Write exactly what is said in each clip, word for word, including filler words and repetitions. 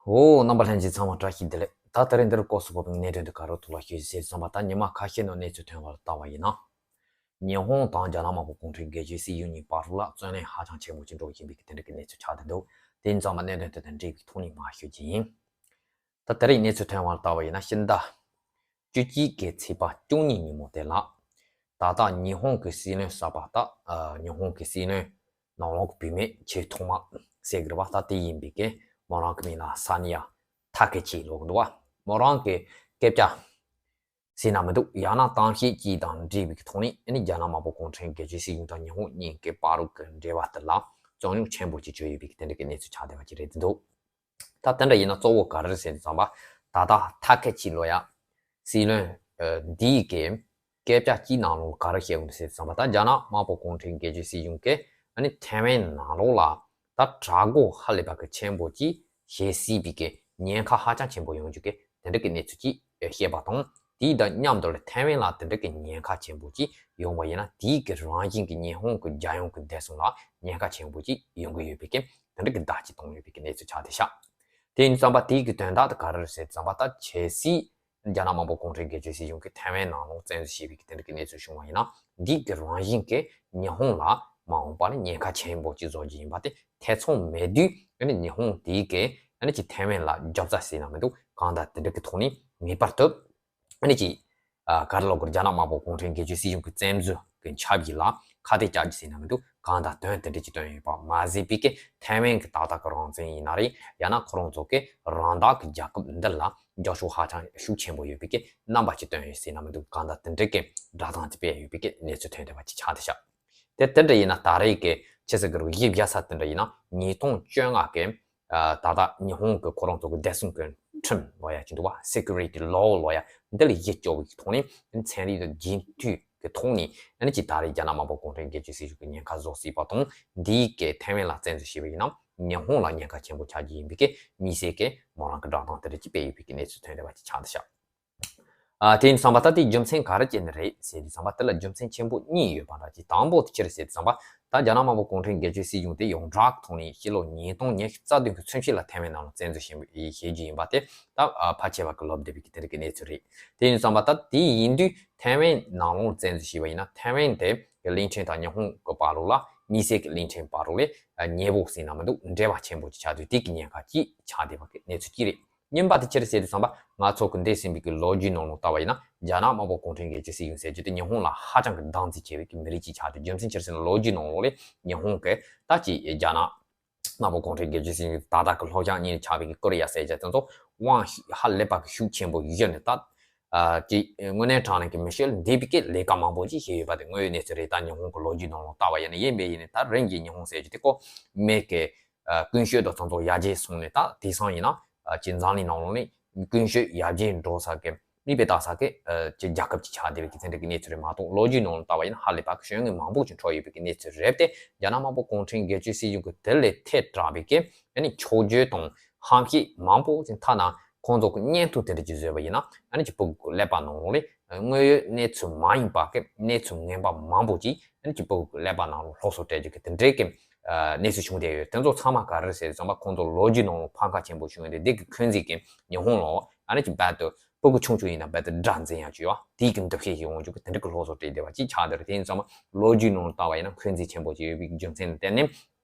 ཨོ། རྣམ་པ་ལྷན་རྒྱས་ཚང་མ་བཀྲ་ཤིས་བདེ་ལེགས། ད་ད་རེས་འདིར་སྐོར་སུ་བབས་པའི་གནད་དོན་དེ་ག་རོ་ཐོག་ལ་ཤོད་ཟེར་བསམ་པ། ད་ཉི་མ་ཁ་ཤས་ནང་གནས་ཚུལ་ཐོན་པ་ལ་བལྟ་བ་ཡིན་ན། ཉི་ཧོང་དང་རྒྱ་ནག་དམར་པོ་གུང་ཁྲན་རྒྱལ་གཅེས་སྲིད་གཞུང་གཉིས་བར་དུ་ལ་བརྩོན་ལེན་ཧ་ཅང་ཆེན་པོ་ཅིག་འགྲོ་བཞིན་པའི་དེ་འདྲ་གི་གནས་ཚུལ་ཆགས་བསྡད་འདུག་དེ་ཡིན་ཙང་མ་གནད་དོན་དེ་དང་འབྲེལ་བའི་ཐོག་ནས་མར་ཤོད་ཀྱི་ཡིན། ད་ད་རེས་གནས་ཚུལ་ཐོན་པ་ལ་བལྟ་བ་ཡིན་ན། ཕྱི་ཟླ་བཅུ་གཅིག་གི་ཚེས་པ་བཅུ་གཉིས་ཉིན་མོ་དེ་ལ། ད་ལྟ་ཉི་ཧོང་གི་སྲིད་བློན་གསར་པ། ད་ཨ་ཉི་ཧོང་གི་སྲིད་བློན་ནང་ལོགས་ཀྱི་བུད་མེད་ཆེས་ཐོག་མ་ཟེར་དགོས་རེད་པ། ད་དེ་ཡིན་པའི་གི་མོ་རང་གི་མིང་ལ་ས་ནི་ཡ་ཐ་ཀེ་ཆི་ལབ་ཀྱི་འདུག་པ། མོ་རང་གི་སྐད་ཆ་ཟེར་ན་མི་འདུག་ཡང་ན་གཏམ་བཤད་ཅིག་དང་འབྲེལ་བའི་གི་ཐོག་ནས། ཨ་ནི་རྒྱ་ནག་དམར་པོ་གུང་ཁྲན་རྒྱལ་གཅེས་སྲིད་གཞུང་དང་ཉི་ཧོང་གཉིས་ཀྱི་བར་དུ་གི་འབྲེལ་བ་དེ་ལ་བཙོན་འཇུག་ཆེན་པོ་ཅིག་བྱས་ཡོད་པའི་གི་དེ་འདྲ་གི་གནས་ཚུལ་ཆགས་བསྡད་པ་ཅིག་རེད་འདུག་ད་དེ་འདྲ་ཡིན་ན་གཙོ་བོ་ག་རེ་རེད་ཟེར་དུས་ཙམ་པ། ད་ལྟ་ཐ་ཀེ་ཆི་ལབ་ཡ་སྲིད་བློན་ཨ་འདིའི་གི་སྐད་ཆ་གཅིག་ནང་ལོགས་ག་རེ་བཤད་ཡོད་ཟེར་དུས་ཙམ་པ། ད་རྒྱ་ནག་དམར་པོ་གུང་ཁྲན་རྒྱལ་གཅེས་སྲིད་གཞུང་གིས་ཨ་ནི་ཐའེ་ཝན་ནང་ལོགས་ལ་ད་དྲག་རྒོལ་ཧ་ལས་པ་གི་ཆེན་པོ་ཅིག་བྱེད་སྲིད་པའི་གི་ཉེན་ཁ་ཧ་ཅང་ཆེན་པོ་ཡོང་རྒྱུ་གི་དེ་འདྲ་གི་གནས་ཚུལ་ཅིག་བཤད་པ་དང་། དེའི་དང་མཉམ་དུ་ལ་ཐའེ་ཝན་ལ་དེ་འདྲ་གི་ཉེན་ཁ་ཆེན་པོ་ཅིག་ཡོང་བ་ཡིན་ན། དེའི་གི་རང་བཞིན་གི་ཉི་ཧོང་གི་རྒྱལ་ཡོངས་གི་བདེ་སྲུང་ལ་ཉེན་ཁ་ཆེན་པོ་ཅིག་ཡོང་གི་ཡོད་པའི་གི་དེ་འདྲ་གི་བརྡ་ཅིག་བཏང་ཡོད་པའི་གི་གནས་ཚུལ་ཆགས་བསྡད་ཤག་དེ་ཡིན་ཙམ་པ་དེའི་གི་དོན་དག་དེ་ག་རེ་རེད་ཟེར་ཙམ་པ། ད་གལ་སྲིད་རྒྱ་ནག་དམར་པོ་གུང་ཁྲན་རྒྱལ་གཅེས་སྲིད་གཞུང་གིས་ཐའེ་ཝན་ནང་ལོགས་བཙན་འཛུལ་བྱས་པའི་གི་དེ་འདྲ་གི་གནས་ཚུལ་བྱུང་བ་ཡིན་ན། འདིའི་གི་རང་བཞིན་གྱིས་ཉི་ཧོང་ལ་མ་འོངས་པ་ལ་ཉེན་ཁ་ཆེན་པོ་ཅིག་བཟོ་རྒྱུ་ཡིན་པ་དེ་ཐེ་ཚོམ་མེད་དུས། ཨ་ནི་ཉི་ཧོང་དེའི་གི་ཨ་ནི་ཅིག་ཐའེ་ཝན་ལ་རྒྱབ་རྩ་ཟེར་ན་མི་འདུག་གང་ལྟར་དེ་འདྲ་གི་ཐོག་ནས་ངེས་པར་དུ་ཨ་ནི་ཅིག་ཨ་ག་རེ་ལབ་དགོས་རེད། རྒྱ་ནག་དམར་པོ་གུང་ཁྲན་རྒྱལ་གཅེས་སྲིད་གཞུང་གི་བཙན་འཛུལ་གྱི་ཆབ་ཡིག་ལ་ཁ་གཏད་བཅག་རྒྱུ་ཟེར་ན་མི་འདུག་གང་ལྟར་དོན་དེ་འདྲ་ཅིག་བཏོན་ཡོད་པ་མ་ཟད་པའི་གི་ཐའེ་ཝན་གྱི་ཏག་ཏག་གི་རང་བཙན་ཡིན་ན་རེད། ཡང་ན་ཁོ་རང་ཚོ་གི་རང་བདག་གི་རྒྱལ་ཁབ་འདི་ལ་རྒྱབ་སྐྱོར་ཧ་ཅང་ཤུགས་ཆེན་པོ་ཡོད་པའི་གི་རྣམ་པ་ཅིག་བཏོན་ཡོད་ཟེར་ན་མི་འདུག་གང་ལྟར་དེ་འདྲ་གི་སྒྲ་གདངས་ཅིག་སྤེལ་ཡོད་པའི་གི་གནས་ཚུལ་ཐོན་བསྡད་པ་ཅིག་ཆགས་བསྡད་ཤག་དེ་དེ་འདྲ་ཡིན་ན། ད་རེས་ཀྱི་ཕྱི་ཟླ་གི་རུ་གཞི་བཞག་ས་དེ་འདྲ་ཡིན་ན། ཉིས་སྟོང་བཅོ་ལྔ་གི་ཨ་ད་ལྟ་ཉི་ཧོང་གི་ཁོ་རང་ཚོ་གི་བདེ་སྲུང་གི་ཁྲིམས་ལབ་ཡ་ཅིག་འདུག་པ། སི་ཀུ་རི་ཊི་ལོ་ལབ་ཡ་འདི་ལ་གཞི་བཅོལ་བའི་ཐོག་ནས། ཚན་རིག་དང་རྒྱུན་མཐུད་ཀྱི་ཐོག་ནས་ཨ་ནི་ཅིག་ད་རེས་རྒྱ་ནག་དམར་པོ་གུང་ཁྲན་རྒྱལ་གཅེས་སྲིད་གཞུང་གི་ཉེན་ཁ་བཟོ་སྲིད་པ་དང་། འདིའི་གི་ཐའེ་ཝན་ལ་བཙན་འཛུལ་བྱས་པ་ཡིན་ན་ཉི་ཧོང་ལ་ཉེན་ཁ་ཆེན་པོ་ཆགས་རྒྱུ་ཡིན་པའི་གི་དམིགས་བསལ་གྱི་མོ་རང་གི་བསྒྲགས་གཏམ་དེ་འདྲ་ཅིག་སྤེལ་ཡོད་པའི་གི་གནས་ཚུལ་ཐོན་བསྡད་པ་ཅིག་ཆགས་བསྡད་ཤག་ཨ་དེ་ཡིན་དུས་ཙམ་པ་ད་དེའི་རྒྱུ་མཚན་ག་རེ་བྱས་ནས་རེད་ཟེར་དུས་ཙམ་པ། དེ་ལ་རྒྱུ་མཚན་ཆེན་པོ་གཉིས་ཡོད་པ་འདྲ་ཅིག་དང་པོ་དེ་ཅི་རེད་ཟེར་དུས་ཙམ་པ། ད་རྒྱ་ནག་དམར་པོ་གུང་ཁྲན་རྒྱལ་གཅེས་སྲིད་གཞུང་དེ་ཡོངས་གྲགས་ཐོག་ནས་ཕྱི་ལོ་ཉིས་སྟོང་ཉི་ཤུ་རྩ་བདུན་གི་ཚུན་ཆད་ལ་ཐའེ་ཝན་ནང་ལ་བཙན་འཛུལ་བྱས་བྱས་རྒྱུ་ཡིན་པ་དེ་ད་ཕལ་ཆེ་བ་གི་ལབ་བསྡད་པའི་གི་དེ་རིགས་ཀྱི་གནས་ཚུལ་རེད། དེ་ཡིན་དུས་ཙམ་པ་ད་དེ་ཡིན་དུས་ཐའེ་ཝན་ནང་ལོགས་བཙན་འཛུལ་བྱས་པ་ཡིན་ན། ཐའེ་ཝན་དེ་གི་གླིང་ཕྲན་དང་ཉི་ཧོང་གི་བར་ལོགས་ལ་དམིགས་བསལ་གྱི་གླིང་ཕྲན་བར་ལོགས་ལ་ཉེ་པོ་ཟེར་ན་མི་འདུག་འབྲེལ་བ་ཆེན་པོ་ཅིག་ཆགས་དུས། དེ་གི་ཉེན་ཁ་ཅིག་ཆགས་བསྡད་པ་གི་གནས་ཚུལ་ཅིག་རེད། གཉིས་པ་དེ་ཅི་རེད་ཟེར་དུས་ཙམ་པ། ང་ཚོ་གི་འདས་ཟིན་པའི་གི་ལོ་རྒྱུས་ནང་ལ་བལྟ་བ་ཡིན་ན། རྒྱ་ནག་དམར་པོ་གུང་ཁྲན་རྒྱལ་གཅེས་སྲིད་གཞུང་ཟེར་རྒྱུ་དེ་ཉི་ཧོང་ལ་ཧ་ཅང་གི་སྡང་འཛིན་ཆེ་བའི་གི་མི་རིགས་ཅིག་ཆགས་ཏེ། རྒྱུ་མཚན་ཅི་རེད་ཟེར་ན། ལོ་རྒྱུས་ནང་ལོགས་ལ་ཉི་ཧོང་གི་ད་ཅིག་རྒྱ་ནག་དམར་པོ་གུང་ཁྲན་རྒྱལ་གཅེས་སྲིད་གཞུང་ད་ལྟ་གི་ལྷོ་བྱང་གཉིས་ནས་ཆགས་པའི་གི་ཀོ་རི་ཡ་ཟེར་རྒྱུ་དེ་ཚོ་དབང་ཧ་ལས་པ་གི་ཤུགས་ཆེན་པོ་བཞག་ནས། ད་ཨ་ཅིག་དངོས་གནས་དྲང་གནས་ཀྱི་མི་ཤེས་འདས་པའི་གི་ལས་ཀ་མང་པོ་ཅིག་བྱས་ཡོད་པ་དེ་དངོས་ཡོད་གནས་ཚུལ་རེད། ད་ཉི་ཧོང་གི་ལོ་རྒྱུས་ནང་ལ་བལྟ་བ་ཡིན་ན། ཡིན་པས་ཡིན་ནས་ད་རིང་གི་ཉི་ཧོང་ཟེར་རྒྱུ་དེ་ཁོ་མེད་གི། ཨ་ཀུན་སྤྱོད་དང་ཚོང་ཚོགས་ཡར་རྒྱས་སོང་ནས། ད་དེང་སང་ཡིན་ན་ཨ་ཅིག་འཛམ་གླིང་ནང་ལོགས་ནས་ཀུན་སྤྱོད་ཡར་རྒྱས་འགྲོ་ས་གི་མིག་དཔེ་ལྟ་ས་གི་ཨ་ཅིག་རྒྱལ་ཁབ་ཅིག་ཆགས་བསྡད་པའི་གི་དེ་འདྲ་གི་གནས་ཚུལ་རེད་མ་གཏོགས། ལོ་རྒྱུས་ནང་ལ་བལྟ་བ་ཡིན་ན་ཧ་ལས་པ་གི་ཤོད་ངེས་མང་པོ་ཅིག་འཕྲོ་ཡོད་པའི་གི་གནས་ཚུལ་རེད་དེ། རྒྱ་ནག་དམར་པོ་གུང་ཁྲན་རྒྱལ་གཅེས་སྲིད་གཞུང་གི་དེ་ལས་ཐལ་དྲགས་པའི་གི་ཨ་ནི་ཕྱོགས་བསྒྱུར་དང་ཧམ་བཤད་མང་པོ་ཅིག་ཐ་ན་ཁོང་ཚོ་གི་བརྙན་ཐུང་དེ་འདྲ་ཅིག་བཟོས་པ་ཡིན་ན། ཨ་ནི་ཅིག་ཕྲུ་གུ་གི་ཀླད་པ་ནང་ལོགས་ལ་དངོས་ཡོད་གནས་ཚུལ་མ་ཡིན་པ་གི་གནས་ཚུལ་ངན་པ་མང་པོ་ཅིག་ཨ་ནི་ཅིག་ཕྲུ་གུ་གི་ཀླད་པ་ནང་ལོགས་སློབ་གསོ་སྤྲད་རྒྱུ་གི་དེ་འདྲའི་གི་ཨ་གནས་ཚུལ་བྱུང་བསྡད་ཡོད། དེ་ཚོ་ཚང་མ་ག་རེ་ཟེར་ཙམ་པ། ཁོང་ཚོ་ལོ་རྒྱུས་ནང་ལ་འཕར་ཁ་ཆེན་པོ་བྱུང་ཡོད་དེ། དེ་གི་འཁོན་འཛིན་གི་ཉི་ཧོང་ལ་ཨ་ནི་ཅིག་རྦད་དེ་ཕྲུ་གུ་ཆུང་ཆུང་ཡིན་ན་རྦད་དེ་དགྲ་འཛིན་ཡག་ཅིག་ཡོད། དེ་གི་འདུ་ཤེས་ཤིག་འོང་རྒྱུ་གི་དེ་འདྲ་གི་སློབ་གསོ་སྤྲད་བསྡད་པ་ཅིག་ཆགས་བསྡད་རེད། དེ་ཡིན་ཙང་མ་ལོ་རྒྱུས་ནང་ལ་བལྟ་བ་ཡིན་ན་འཁོན་འཛིན་ཆེན་པོ་ཅིག་ཡོད་པའི་རྒྱུ་མཚན་ལ་བརྟེན་ནས།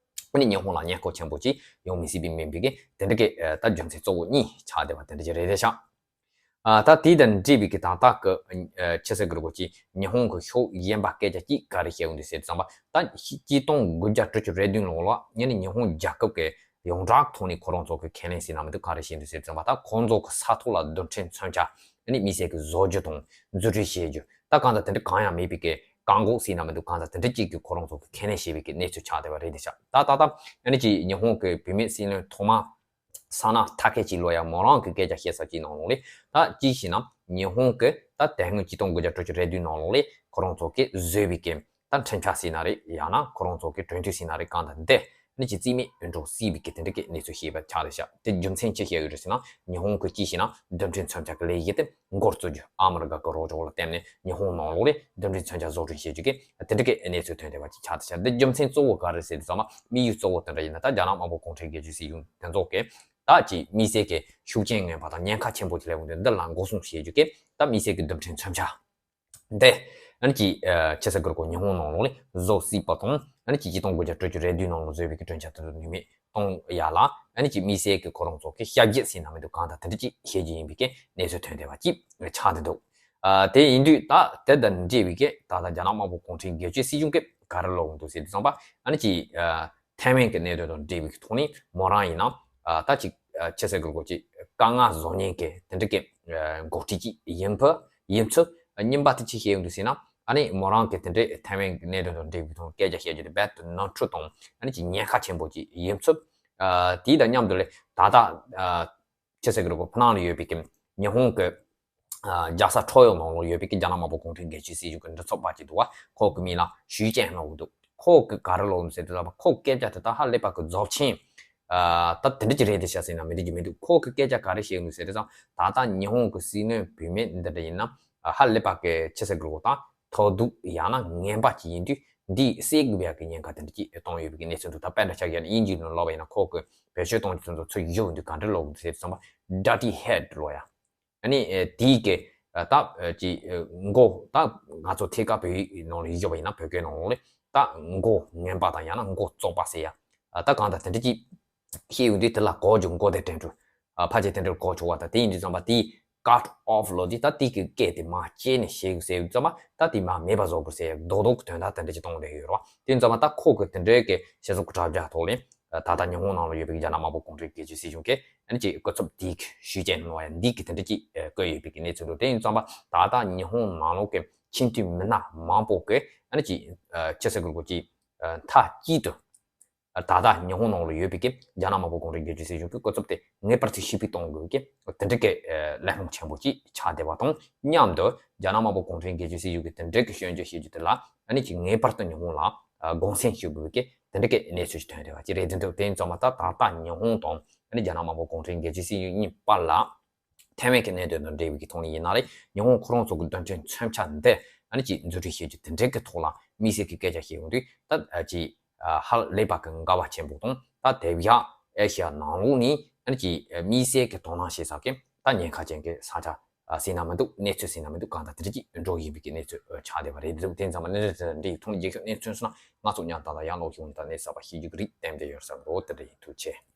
ཨ་ནི་ཉི་ཧོང་ལ་ཉེན་ཁ་ཆེན་པོ་ཅིག་ཡོང་མི་སྲིད་པའི་མིན་པའི་གི་དེ་འདྲ་གི་ཨ་ད་རྒྱུ་མཚན་གཙོ་བོ་གཉིས་ཆགས་བསྡད་པ་དེ་འདྲ་ཅིག་རེད་དེ་ཤག་ཨ་ད་དེ་དང་འབྲེལ་བའི་གི་ད་ལྟ་གི་ཨ་ཕྱི་ཟླ་གི་རུ་གོ་ཅིག་ཉི་ཧོང་གི་ཕྱོགས་གཞན་པ་སྐད་ཆ་ཅིག་ག་རེ་བཤད་ཡོང་དུས་ཟེར་ཙམ་པ། ད་གཅིག་སྟོང་དགུ་བརྒྱ་དྲུག་ཅུ་རེ་བདུན་ལོ་ལ་ཉིན་ནས་ཉི་ཧོང་རྒྱལ་ཁབ་ཀྱི་ཡོངས་གྲགས་ཐོག་ནས་ཁོ་རང་ཚོ་གི་ཁས་ལེན་ཟེར་ན་མི་འདུག་ག་རེ་བཤད་འདུག་ཟེར་ཙམ་པ། ད་ཁོང་ཚོ་གི་ས་ཐོག་ལ་རྡུལ་ཕྲན་མཚོན་ཆ་ཨ་ནི་དམིགས་བསལ་གྱི་བཟོ་རྒྱུ་དང་འཛུགས་སྐྲུན་བྱེད་རྒྱུ། ད་གང་ལྟར་དེ་འདྲ་གང་ཡང་མེད་པའི་གི་བཀག་འགོག་ཟེར་ན་མི་འདུག་གང་ལྟར་དེ་འདྲ་གཅིག་གི་ཁོ་རང་ཚོ་གི་ཁས་ལེན་བྱས་པའི་གི་གནས་ཚུལ་ཆགས་བསྡད་པ་རེད་དེ་ཤག་ད་ད་ད་ཨ་ནི་ཅིག་ཉི་ཧོང་གི་བུད་མེད་སྲིད་བློན་ཐོག་མ་ས་ན་ཐ་ཁེ་ཆི་ལབ་ཡ་མོ་རང་གི་སྐད་ཆ་བཤད་ས་ཅིག་ནང་ལོགས་ལ། ད་ཅིག་བྱས་ན་ཉི་ཧོང་གི་ད་དེ་སྔོན་གཅིག་སྟོང་དགུ་བརྒྱ་དྲུག་ཅུ་རེ་བདུན་ནང་ལོགས་ལ་ཁོ་རང་ཚོ་གིས་བཟོས་པའི་གི་ད་འཕྲིན་ཆ་ཟེར་ན་རེད། ཡང་ན་ཁོ་རང་ཚོ་གི་གྲོས་མཐུན་ཟེར་ན་རེད། གང་ལྟར་འདི་ནི་ཅིག་རྩིས་མེད་འགྲོ་སྲིད་པའི་གི་དེ་འདྲ་གི་གནས་ཚུལ་བཤད་པ་ཆགས་རེད་ཤག་དེ་རྒྱུ་མཚན་ཅི་བཤད་ཡོད་རེད་ཟེར་ན། ཉི་ཧོང་གི་ཅིག་བྱས་ན་རྡུལ་ཕྲན་མཚོན་ཆ་གི་ལས་གཞི་དེ་འགོ་བཙུགས་རྒྱུ། ཨ་མི་རི་ཀ་གི་རོགས་ཚོགས་ལ་བརྟེན་ནས་ཉི་ཧོང་ནང་ལོགས་ལ་རྡུལ་ཕྲན་མཚོན་ཆ་བཟོ་སྐྲུན་བྱེད་རྒྱུ་གི་དེ་འདྲ་གི་གནས་ཚུལ་ཐོན་བསྡད་པ་ཅིག་ཆགས་རེད་ཤག་འདི་རྒྱུ་མཚན་གཙོ་བོ་ག་རེ་ཟེར་དུས་ཙམ་པ། དམིགས་ཡུལ་གཙོ་བོ་དེ་འདྲ་ཡིན་ན། ད་རྒྱ་ནག་དམར་པོ་གུང་ཁྲན་རྒྱལ་གཅེས་སྲིད་གཞུང་དེ་ཚོ་གི་ ད་ཅིག་དམིགས་བསལ་གྱི་ཤུགས་རྐྱེན་ངན་པ་དང་ཉེན་ཁ་ཆེན་པོ་ཅིག་སླེབས་ཡོང་དུས་འདི་ལ་འགོག་སྲུང་བྱེད་རྒྱུ་གི་ད་དམིགས་བསལ་གྱི་རྡུལ་ཕྲན་མཚོན་ཆ་འདི་ཨ་ནི་ཅིག་ཨ་ཆི་ཟེར་དགོས་རེད་གོ། ཉི་ཧོང་ནང་ལོགས་ལ་བཟོ་སྲིད་པ་དང་ཨ་ནི་ཅིག་ཆིག་སྟོང་དགུ་བརྒྱ་དྲུག་ཅུ་རེ་བདུན་ནང་ལ་བཟོས་པའི་གི་གྲོས་འཆར་དེ་ཚོ་ནུས་མེད་གཏོང་ཡ་ལ་ཨ་ནི་ཅིག་དམིགས་བསལ་གྱི་ཁོ་རང་ཚོ་གི་ཞབས་འདེགས་ཟེར་ན་མི་འདུག་གང་ལྟར་དེ་འདྲ་ཅིག་བྱེད་རྒྱུ་ཡིན་པའི་གི་གནས་ཚུལ་ཐོན་བསྡད་པ་ཅིག་ཆགས་བསྡད་འདུག་ཨ་དེ་ཡིན་དུས་ད་དེ་དང་འབྲེལ་བའི་གི་ད་ལྟ་རྒྱ་ནག་དམར་པོ་གུང་ཁྲན་རྒྱལ་གཅེས་སྲིད་གཞུང་གིས་ག་རེ་ལབ་ཡོང་འདུག་ཟེར་དུས་ཙམ་པ་ཨ་ནི་ཅིག་ཨ་ཐའེ་ཝན་གྱི་གནད་དོན་དང་འབྲེལ་བའི་གི་ཐོག་ནས་མོ་རང་ཡིན་ན་ཨ་ད་ཅིག་ཨ་ཆི་ཟེར་དགོས་རེད་གོ། ཅིག་དཀའ་ངལ་བཟོ་མཁན་གྱི་དེ་འདྲ་གི་ཨ་འགོ་ཁྲིད་ཅིག་ཡིན་ཕུད་ཡིན་ཚུལ། གཉིས་པ་དེ་ཅི་བཤད་ཡོང་འདུག་ཟེར་ན་ཨ་ནི་མོ་རང་གི་དེ་འདྲའི་ཐའེ་ཝན་གྱི་གནད་དོན་དང་འབྲེལ་བའི་ཐོག་སྐད་ཆ་བཤད་རྒྱུ་དེ་རྦད་དེ་ནོར་འཁྲུལ་དང་ཨ་ནི་ཅིག་ཉེན་ཁ་ཆེན་པོ་ཅིག་ཡིན་ཚུལ། ཨ་དེ་དང་མཉམ་དུ་ལས་ད་ལྟ་ཨ་ཆི་ཟེར་དགོས་རེད་གོ། ཕ་ནང་ལ་ཡོད་པའི་གི་ཉི་ཧོང་གི་ཨ་རྒྱལ་ས་ཁྲོ་ཡོ་ནང་ལ་ཡོད་པའི་གི་རྒྱ་ནག་དམར་པོ་གུང་ཁྲན་རྒྱལ་གཅེས་སྲིད་གཞུང་གི་མགྲིན་ཚབ་པ་ཅིག་འདུག་བ། ཁོ་གི་མིང་ལ་ཞུས་ཅན་ལབ་ཀྱི་འདུག་ཁོ་གི་ག་རེ་ལབ་ཡོང་ཟེར་དུས་ཙམ་པ་ཁོ་སྐད་ཆ་དེ་ད་ཧ་ལས་པ་གི་རྫོགས་ཆེན། ཨ་ད་དེ་འདྲ་ཅིག་རེད་དེ་ཤ་ཟེར་ན་མི་འགྲིག་གི་མི་འདུག་ཁོ་གི་སྐད་ཆ་ག་རེ་བཤད་ཡོང་ཟེར་དུས་ཙམ་ད་ལྟ་ཉི་ཧོང་གི་སྲིད་བློན་བུད་མེད་འདི་འདྲ་ཡིན་ན་ཧ་ལས་པ་གི་ཆི་ཟེར་དགོས་རེད་གོ། ད་ཐོག་རྡུགས་ཡང་ན་ངན་པ་ཅིག་ཡིན་དུས་འདི་སེལ་དགོས་པའི་གི་ཉེན་ཁ་དེ་འདྲ་ཅིག་བཏང་ཡོད་པའི་གི་གནས་ཚུལ་འདུག་ད་དཔེ་འདྲ་ཆགས་ཡ་ནི་དབྱིན་ཇིའི་ནང་ལབ་པ་ཡིན་ན་ཁོ་གི་བེད་སྤྱོད་གཏོང་རྒྱུ་དེ་ཚོ་ཚུར་གཞུག་འདུག་ག་འདྲ་ལབ་དགོས་ཟེར་དུས་ཙམ་པ་dirty head ལབ་ཡ། ཨ་ནི་ཨེ་དེའི་གི་ཨ་ད་ཨ་ཅི་ཨ་མགོ་ད་ང་ཚོ་ཐད་ཀར་བོད་ཡིག་ནང་ལ་ཡིག་སྦྱོར་བ་ཡིན་ན་བོད་སྐད་ནང་ལོགས་ལ་ད་མགོ་ངན་པ་དང་ཡང་ན་མགོ་བཙོག་པ་ཟེར་ཡ། ཨ་ད་གང་ལྟར་དེ་འདྲ་ཅིག་བཤད་ཡོང་དུས་དེ་ལ་གོ་རྒྱུ་མགོ་དེ་དྲན་འགྲོ། ཨ་ཕལ་ཆེར་དེ་འདྲར་གོ་ཆོག་པ་ད་དེ་ཡིན་དུས་ཙམ་པ་དེ་cut off ལོ་དེ་ད་དེ་གི་སྐད་དེ་མར་བཅད་ནས་བཤད་དགོས་ཟེར་དུས་ཙམ་པ་ད་དེ་མར་མེད་པ་བཟོ་དགོས་ཟེར་ཡ་རྡོག་རྡོག་གི་དོན་དག་དེ་འདྲ་ཅིག་གཏོང་བསྡད་ཡོད་རེད་བ། དེ་ཡིན་ཙམ་པ་ད་ཁོ་གི་དེ་འདྲའི་གི་ཤེས་ཚོགས་ཀྱི་དྲ་རྒྱ་ཐོག་ལ་ད་ལྟ་ཉི་ཧོང་ནང་ལ་ཡོད་པའི་རྒྱ་ནག་དམར་པོ་གུང་ཁྲན་རྒྱལ་གཅེས་སྲིད་གཞུང་གི་ཨ་ནི་ཅིག་སྐུ་ཚབ་དེ་གི་ཞུས་ཅན་ནོ་ཡ་འདི་གི་དེ་འདྲ་ཅིག་ཨ་བཀོད་ཡོད་པའི་གི་གནས་ཚུལ་འདུག་དེ་ཡིན་ཙམ་པ་ད་ལྟ་ཉི་ཧོང་ནང་ལོགས་ཀྱི་ཆེས་མཐོའི་མི་སྣ་མང་པོ་གི་ཨ་ནི་ཅིག་ཨ་ཆི་ཟེར་དགོས་རེད་གོ། ཅིག་ཨ་མཐའ་གཅིག་ཏུ་ཨ་ད་ལྟ་ཉི་ཧོང་ནང་ལ་ཡོད་པའི་གི་རྒྱ་ནག་དམར་པོ་གུང་ཁྲན་རྒྱལ་གཅེས་སྲིད་གཞུང་གི་སྐུ་ཚབ་དེ་ངེས་པར་དུ་ཕྱིར་འབུད་གཏོང་དགོས་གི་དེ་འདྲ་གི་ཨ་གླེང་སློང་ཆེན་པོ་ཅིག་ཆགས་བསྡད་པ་དང་མཉམ་དུ་རྒྱ་ནག་དམར་པོ་གུང་ཁྲན་རྒྱལ་གཅེས་སྲིད་གཞུང་གི་དེ་འདྲ་གི་སྐྱོན་བརྗོད་བྱེད་རྒྱུ་དེ་ལ་ཨ་ནི་ཅིག་ངེས་པར་དུ་ཉི་ཧོང་ལ་ཨ་དགོངས་སེལ་ཞུ་དགོས་གི་དེ་འདྲ་གི་གནས་ཚུལ་ཞིག་ཐོན་བསྡད་པ་ཅིག་རེད། དེ་འདུག་དེ་ཡིན་ཙམ་པ་ད་ད་ལྟ་ཉི་ཧོང་དང་ཨ་ནི་རྒྱ་ནག་དམར་པོ་གུང་ཁྲན་རྒྱལ་གཅེས་སྲིད་གཞུང་གཉིས་བར་ལ་ཐའེ་ཝན་གྱི་གནད་དོན་དང་འབྲེལ་བའི་གི་ཐོག་ནས་ཡིན་ན་རེད། ཉི་ཧོང་ཁོ་རང་ཚོ་གི་རྡུལ་ཕྲན་མཚོན་ཆ་འདི་ཨ་ནི་ཅིག་མཛུབ་ཁྲིད་བྱེད་རྒྱུ་དེ་འདྲའི་གི་ཐོག་ལ་དམིགས་བསལ་གྱི་སྐད་ཆ་བཤད་ཡོང་དུས་ད་ཨ་ཅིག་ཨ་ཧ་ལས་པ་གི་འགལ་བ་ཆེན་པོ་དང་ད་དེ་བཞག་ཨེ་ཤི་ཡ་ནང་ལོགས་ནས་ཨ་ནི་ཅིག་དམིགས་བསལ་གྱི་དོ་སྣང་བྱེད་ས་གི་ད་ཉེན་ཁ་ཅན་གྱི་ས་ཆ་ཟེར་ན་མི་འདུག་གནས་ཚུལ་ཟེར་ན་མི་འདུག་གང་ལྟར་དེ་འདྲ་ཅིག་འགྲོ་བཞིན་པའི་གི་གནས་ཚུལ་ཆགས་བསྡད་པ་རེད་འདུག་དེ་ཡིན་ཙམ་པ་འདི་འདྲ་དེ་འདྲ་ཡི་ཐོག་ནས་རྒྱལ་ཁབ་གནས་ཚུལ་སོང་ན་ང་ཚོ་ཉམས་དང་ཡང་ལོག་ཞུ་ནས་ད་གནས་ས་པ་ཤེས་རྒྱུ་གི་རིགས་བསྟན་བསྡད་ཡོད་ས་འགྲོ་དེ་འདྲ་ཡིན། ཐུགས་རྗེ་ཆེ།